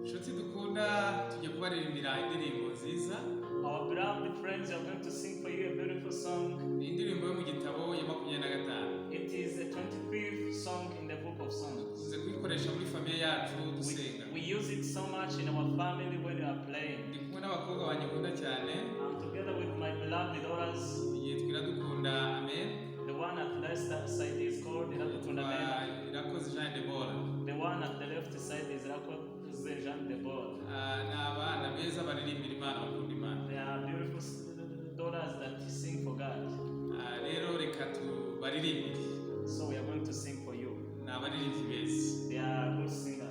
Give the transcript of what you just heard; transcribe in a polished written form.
Inshuti dukunda, tujye kubaririmbira indirimbo nziza. Our beloved friends, we are going to sing for you a beautiful song. Ni indirimbo yo mu gitabo ya 25. It is the 25th song in the book of Songs. Dukunze kuyikoresha muri famille yacu dusenga. We use it so much in our family when we are praying. Ndi kumwe n'abakobwa banjye nkunda cyane. I'm together with my beloved daughters. Yitwa Iradukunda Amen. The one at the left side is called Iradukunda Yitwa Amen. Irakoze Jean Debora. The one at the left side is Irakoze Jean Deborah. Ah, ni abana beza baririmbira Imana, bakunda Imana. They are beautiful daughters that sing for God. Ah, rero reka tubaririmbire. So we are going to sing for you. Ni abaririmbyi beza. They are good singers.